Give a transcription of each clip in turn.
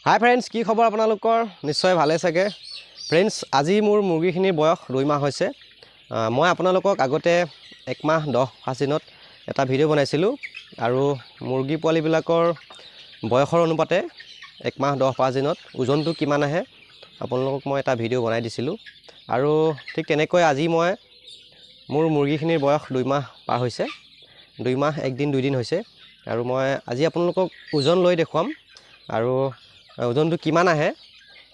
হাই friends, কি খবৰ আপোনালোকৰ? নিশ্চয় ভালে চাগে। ফ্ৰেণ্ডছ, আজি মোৰ মুৰ্গীখিনিৰ বয়স 2 মাহ হৈছে। মই আপোনালোকক আগতে 1 মাহ 10 5 দিনত এটা ভিডিঅ' বনাইছিলোঁ আৰু মুৰ্গী পোৱালিবিলাকৰ বয়সৰ অনুপাতে 1 মাহ 10 5 দিনত ওজনটো কিমান আহে আপোনালোকক মই এটা ভিডিঅ' বনাই দিছিলোঁ। আৰু ঠিক তেনেকৈ আজি মই মোৰ মুৰ্গীখিনিৰ বয়স 2 মাহ পাৰ হৈছে, 2 মাহ 1 দিন 2 দিন হৈছে আৰু মই আজি আপোনালোকক ওজন লৈ দেখুৱাম আৰু ওজনটো কিমান আহে।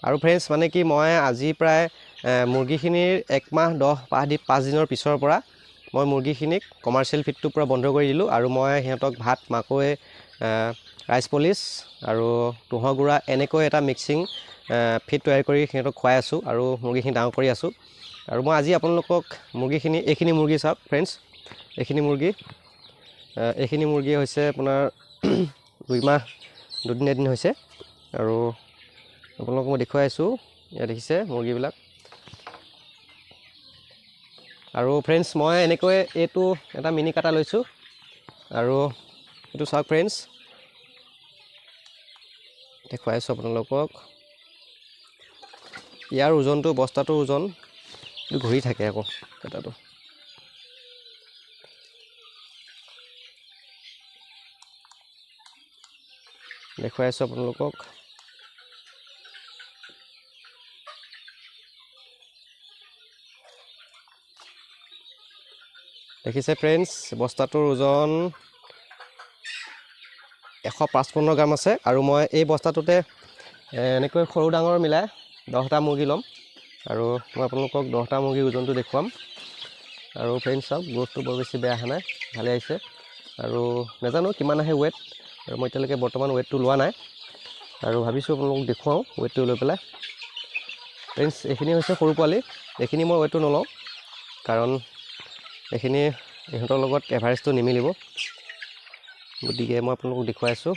আৰু ফ্ৰেণ্ডছ, মানে কি মই আজি প্ৰায় মুৰ্গীখিনিৰ 1 মাহ 10 5 দিনৰ পিছৰ পৰা মই মুৰ্গীখিনিক কমাৰ্চিয়েল ফিডটো পূৰা বন্ধ কৰি দিলোঁ আৰু মই সিহঁতক ভাত, মাকৈ, ৰাইচ পলিচ আৰু তুঁহৰ গুড়া এনেকৈ এটা মিক্সিং ফিড তৈয়াৰ কৰি সিহঁতক খুৱাই আছোঁ আৰু মুৰ্গীখিনি ডাঙৰ কৰি আছোঁ। আৰু মই আজি আপোনালোকক মুৰ্গীখিনি, এইখিনি মুৰ্গী চাওক ফ্ৰেণ্ডছ, এইখিনি মুৰ্গী হৈছে আপোনাৰ 2 মাহ দুদিন এদিন হৈছে আৰু আপোনালোকক মই দেখুৱাই আছোঁ। ইয়াত দেখিছে মুৰ্গীবিলাক। আৰু ফ্ৰেণ্ডছ, মই এনেকৈ এইটো এটা মিনি কাটা লৈছোঁ আৰু এইটো চাওক ফ্ৰেণ্ডছ, দেখুৱাই আছোঁ আপোনালোকক। ইয়াৰ ওজনটো, বস্তাটোৰ ওজন এইটো ঘূৰি থাকে আকৌ কাটাটো। দেখুৱাই আছোঁ আপোনালোকক। দেখিছে ফ্ৰেণ্ডছ, বস্তাটোৰ ওজন 155 গ্ৰাম আছে। আৰু মই এই বস্তাটোতে এনেকৈ সৰু ডাঙৰ মিলাই 10টা মুৰ্গী ল'ম আৰু মই আপোনালোকক 10টা মুৰ্গীৰ ওজনটো দেখুৱাম। আৰু ফ্ৰেণ্ডছ চাওক, গ্ৰ'থটো বৰ বেছি বেয়া অহা নাই, ভালেই আহিছে। আৰু নাজানো কিমান আহে ৱেইট, আৰু মই এতিয়ালৈকে বৰ্তমান ৱেইটটো লোৱা নাই আৰু ভাবিছোঁ আপোনালোকক দেখুৱাওঁ ৱেইটটো লৈ পেলাই। ফ্ৰেণ্ডছ, এইখিনি হৈছে সৰু পোৱালি, এইখিনি মই ৱেইটটো নলওঁ কাৰণ এইখিনি ইহঁতৰ লগত এভাৰেজটো নিমিলিব, গতিকে মই আপোনালোকক দেখুৱাই আছোঁ।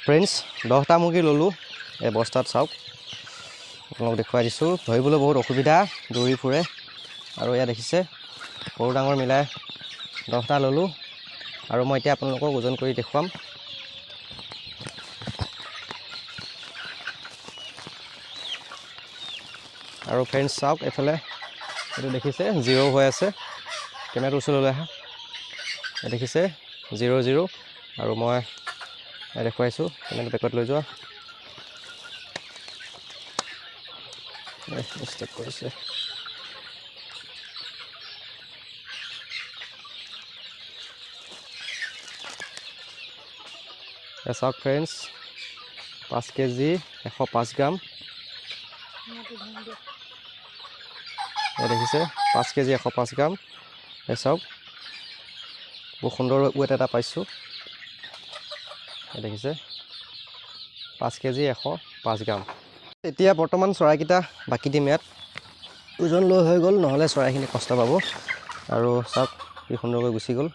ফ্ৰেণ্ডছ, 10টা মুৰ্গী ল'লোঁ এই বস্তাত। চাওক, আপোনালোকক দেখুৱাই দিছোঁ। ধৰিবলৈ বহুত অসুবিধা, দৌৰি ফুৰে। আৰু এয়া দেখিছে, সৰু ডাঙৰ মিলাই 10টা ল'লোঁ আৰু মই এতিয়া আপোনালোকক ওজন কৰি দেখুৱাম। আৰু ফ্ৰেণ্ডছ চাওক, এইফালে এইটো দেখিছে জিৰ' হৈ আছে। কেমেৰাটো ওচৰলৈ আহা, এই দেখিছে জিৰ' জিৰ'। আৰু মই দেখুৱাইছোঁ, কেমেৰাটো বেকত লৈ যোৱা। মিষ্টেক কৰিছে। এয়া চাওক ফ্ৰেণ্ডছ, 5 কেজি 105 গ্ৰাম। এয়া দেখিছে 5 কেজি 105 গ্ৰাম। এয়া চাওক, বহুত সুন্দৰ ৱেইট এটা পাইছোঁ। এয়া দেখিছে 5 কেজি 105 গ্ৰাম। এতিয়া বৰ্তমান চৰাইকেইটা বাকী দিম ইয়াত। ওজন লৈ হৈ গ'ল, নহ'লে চৰাইখিনি কষ্ট পাব। আৰু চাওক কি সুন্দৰকৈ গুচি গ'ল।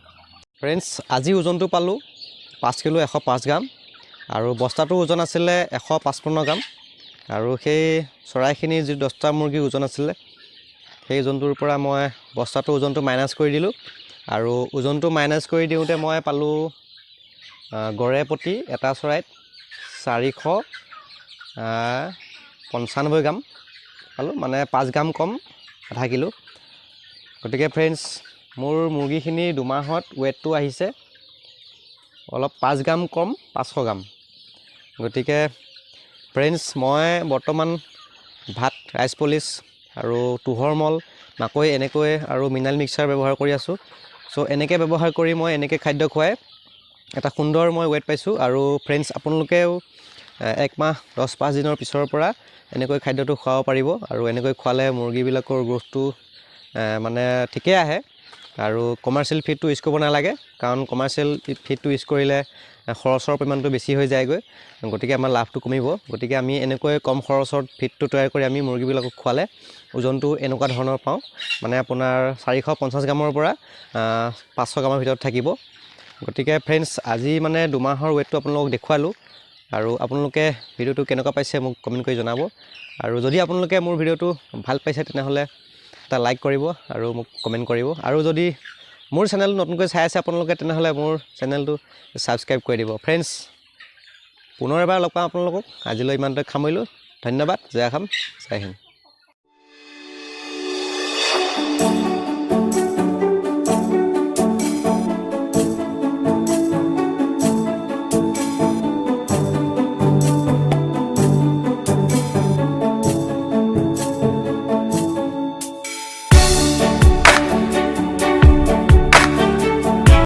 ফ্ৰেণ্ডছ, আজি ওজনটো পালোঁ 5 কিলো 105 গ্ৰাম আৰু বস্তাটোৰ ওজন আছিলে 155 গ্ৰাম। আৰু সেই চৰাইখিনিৰ যি 10টা মুৰ্গীৰ ওজন আছিলে, সেই ওজনটোৰ পৰা মই বস্তাটোৰ ওজনটো মাইনাছ কৰি দিলোঁ। আৰু ওজনটো মাইনাছ কৰি দিওঁতে মই পালোঁ গড়ে প্ৰতি এটা চৰাইত 495 গ্ৰাম পালোঁ, মানে 5 গ্ৰাম কম, আধা কিলো। গতিকে ফ্ৰেণ্ডছ, মোৰ মুৰ্গীখিনি দুমাহত ৱেইটটো আহিছে অলপ 5 গ্ৰাম কম, 500 গ্ৰাম। গতিকে ফ্ৰেণ্ডছ, মই বৰ্তমান ভাত, ৰাইচ পলিচ আৰু তুঁহৰ মল, মাকৈ এনেকৈ আৰু মিনাৰেল মিক্সাৰ ব্যৱহাৰ কৰি আছোঁ। এনেকৈ ব্যৱহাৰ কৰি মই এনেকৈ খাদ্য খুৱাই এটা সুন্দৰ মই ৱেইট পাইছোঁ। আৰু ফ্ৰেণ্ডছ, আপোনালোকেও 1 মাহ 10 5 দিনৰ পিছৰ পৰা এনেকৈ খাদ্যটো খুৱাব পাৰিব। আৰু এনেকৈ খোৱালে মুৰ্গীবিলাকৰ গ্ৰ'থটো মানে ঠিকেই আহে। আৰু কমাৰ্চিয়েল ফিডটো ইউজ কৰিব নালাগে, কাৰণ কমাৰ্চিয়েল ফিডটো ইউজ কৰিলে খৰচৰ পৰিমাণটো বেছি হৈ যায়গৈ, গতিকে আমাৰ লাভটো কমিব। গতিকে আমি এনেকৈ কম খৰচত ফিডটো তৈয়াৰ কৰি আমি মুৰ্গীবিলাকক খোৱালে ওজনটো এনেকুৱা ধৰণৰ পাওঁ, মানে আপোনাৰ 450 গ্ৰামৰ পৰা 500 গ্ৰামৰ ভিতৰত থাকিব। গতিকে ফ্ৰেণ্ডছ, আজি মানে 2 মাহৰ ৱেইটটো আপোনালোকক দেখুৱালোঁ আৰু আপোনালোকে ভিডিঅ'টো কেনেকুৱা পাইছে মোক কমেণ্ট কৰি জনাব। আৰু যদি আপোনালোকে মোৰ ভিডিঅ'টো ভাল পাইছে, তেনেহ'লে এটা লাইক কৰিব আৰু মোক কমেণ্ট কৰিব। আৰু যদি মোৰ চেনেলটো নতুনকৈ চাই আছে আপোনালোকে, তেনেহ'লে মোৰ চেনেলটো ছাবস্ক্ৰাইব কৰি দিব। ফ্ৰেণ্ডছ, পুনৰ এবাৰ লগ পাম আপোনালোকক। আজিলৈ ইমানতে সামৰিলোঁ। ধন্যবাদ। জয় অসম, জয় হিন্দ।